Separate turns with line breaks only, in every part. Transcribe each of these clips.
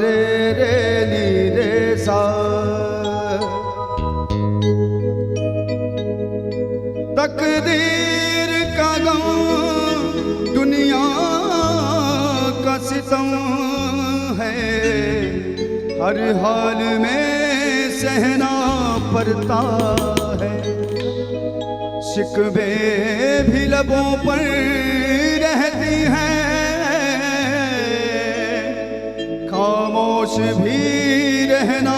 रे रे नी रे सा। तकदीर का गम दुनिया का सितम है, हर हाल में सहना पड़ता है। शिकवे भी लबों पर रहती हैं, खामोश भी रहना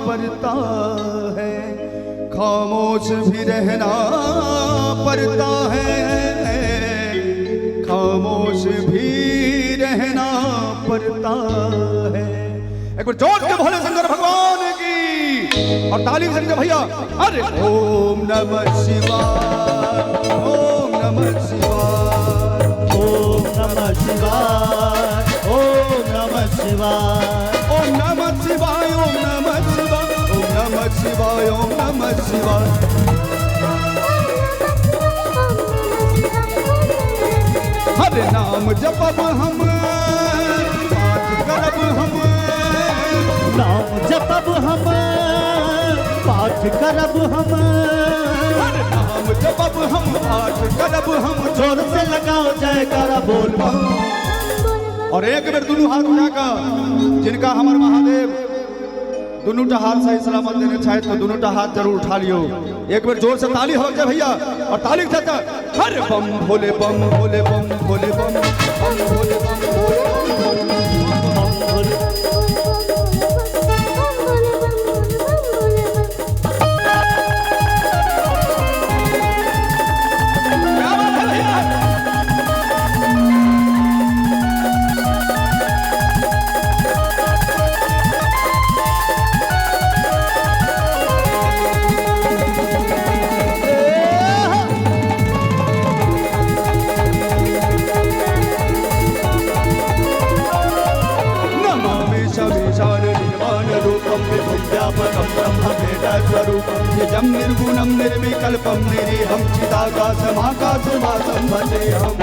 पड़ता है, खामोश भी रहना पड़ता है, खामोश भी रहना पड़ता है। एक बार जोर के भोले शंकर भगवान की और ताली से भैया। अरे ओम नमः शिवाय, ओम नमः शिवाय,
ओम नमः शिवाय, ओम नमः शिवाय,
ओम नमः शिवाय, ओम नमः शिवाय, ओम नमः शिवाय, ओम नमः शिवाय। हरे नाम जपब हम, पाठ करब हम,
नाम जपब हम, पाठ करब हम,
हरे नाम जपब हम, पाठ करब हम,
जोर से लगाओ जयकारा बोल बम।
और एक बेर दुनू हाथ उठाकर जिनका हमर महादेव दुनू टा हाथ सही सलामत देने छथि तो दुनू टा हाथ जरूर उठा लियो। एक बेर जोर से ताली हो जाए भैया और ताली के साथ हर बम भोले बम भोले बम भोले बम बम भोले बम
बम भोले।
क्या बात है भैया? नमामि शमीशान निर्वाण रूपं विभुव्यापकं ब्रह्मवेदस्वरूपं निजं निर्गुणं निर्विकल्पं निरीहं चिदाकाशमाकाशवासं भजेऽहम्।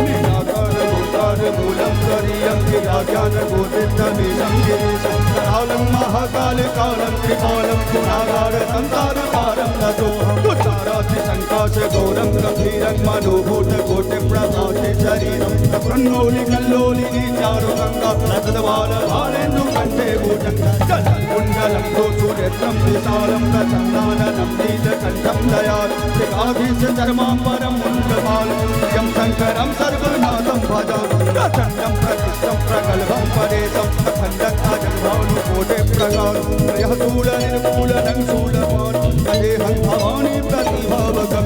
निराकारमोकार मूलं तुरीयं गिराज्ञानगोतितमीशं गिरीशं करालं महाकाल कालं कृपालं गुणागार संसार पारं नतोऽहं। तुषाराति सङ्काश घोरं गभीरं मनोभूत कोटि प्रभाति शरीरं प्रन्नोलि कल्लोलिनी चारु गंगा रतवाल भालेन्दु कंठे भुजंग कुण्डलं दोषुरेत्रं विशालं प्रसन्नाननं नीलकण्ठं दयालं त्रिकाधीश चर्माम्बरं मुण्डमालं प्रियं शङ्करं सर्वनाथं भजामि। प्रचण्डं प्रतिष्ठं प्रगल्भं परेशं अखण्डं भानुकोटि प्रकाशं त्रयशूलनिर्मूलनं शूलपाणि भजेऽहं भवानी प्रतिभावकं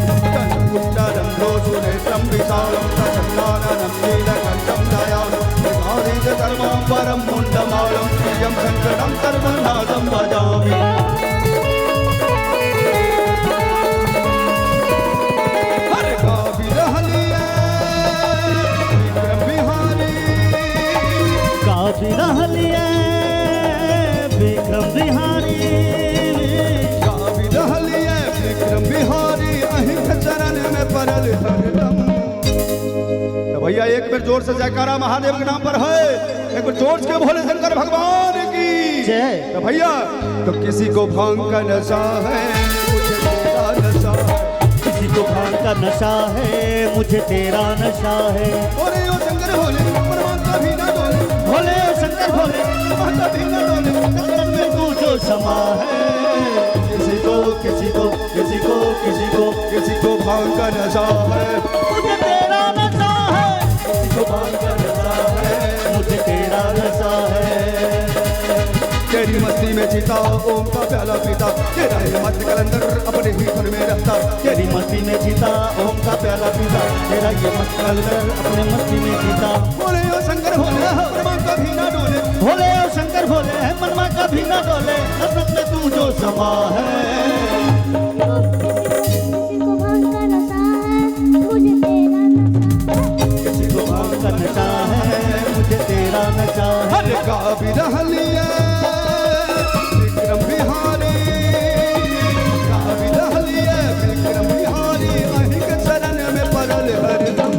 कुण्डलं दोषुरेत्रं विशालं प्रसन्नाननं नीलकण्ठं दयालं त्रिकाधीश चर्माम्बरं मुण्डमालं प्रियं शङ्करं सर्वनाथं भजामि। हर गाबि रहलियै विक्रम बिहारी,
गाबि रहलियै विक्रम बिहारी,
गाबि रहलियै विक्रम बिहारी, अहिंक चरण में पड़ल हरदम। तो भैया एक बेर जोर से जयकारा महादेव के नाम पर है, एक बार जोर से भोले शंकर भगवान की
जय।
तो भैया तो किसी को भांग का नशा है, मुझे तेरा नशा है,
किसी को भांग का नशा है, मुझे तेरा नशा है।
भोले ओ शंकर भोले परमात्मा कभी ना डोले,
भोले ओ शंकर भोले
परमात्मा कभी ना डोले,
शंकर में तू जो समा है।
किसी को किसी को किसी को किसी को किसी को भांग का नशा है,
मुझे तेरा नशा है,
किसी को भांग का नशा है,
मुझे तेरा नशा है।
तेरी मस्ती में जीता ओम का प्याला पीता, तेरा ही मत कलंदर अपने ही धुन में रहता,
तेरी मस्ती में जीता ओम का प्याला पीता, तेरा ये मत कलंदर अपने मस्ती में जीता।
भोले ओ शंकर भोले मनमा कभी ना डोले,
भोले ओ शंकर भोले मनमा कभी ना डोले, नफरत में तू जो समा है।
किसी को भांग का नशा है, मुझे तेरा नशा है,
किसी को भांग का नशा है, मुझे तेरा नशा है।
हर गाबि रहलियै विक्रम बिहारी, गाबि रहलियै विक्रम बिहारी, अहिंक चरण में पड़ल हरदम।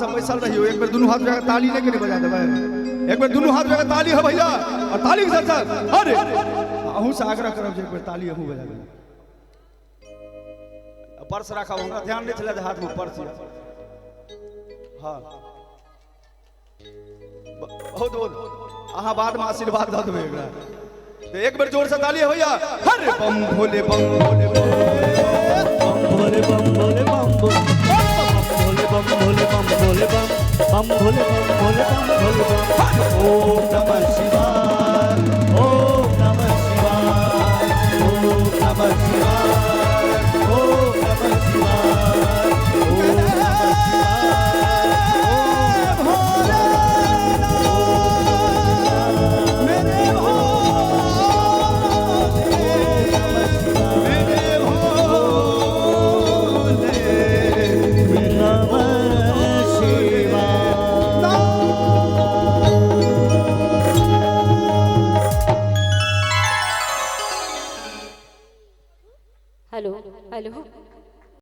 सब बैसल रहियो, एक बेर दुनू हाथ उठा के ताली नहीं के बजा देबै? एक बेर दुनू हाथ उठा के ताली हो भैया, और ताली के साथ साथ अरे अहूँ से आग्रह करब जे एक बेर ताली अहूँ बजा देबै। पर्स राखब, हमरा ध्यान नहीं छलै जे हाथ में पर्स यऽ। हाँ बहुत बहुत अहाँ बाद में आशीर्वाद दऽ देबै एकरा। तो एक बेर जोर से ताली हो भैया। हर बम भोले बम भोले बम
भोले बम भोले बम बम भोले बम भोले बम भोले बम बम भोले बम भोले बम भोले बम। ओम नमः शिवाय, ओम नमः शिवाय, ओम नमः शिवाय, ओम नमः शिवाय, ओम नमः
मेरे भोले, मेरे भोले,
नमः शिवाय।
Hello hello.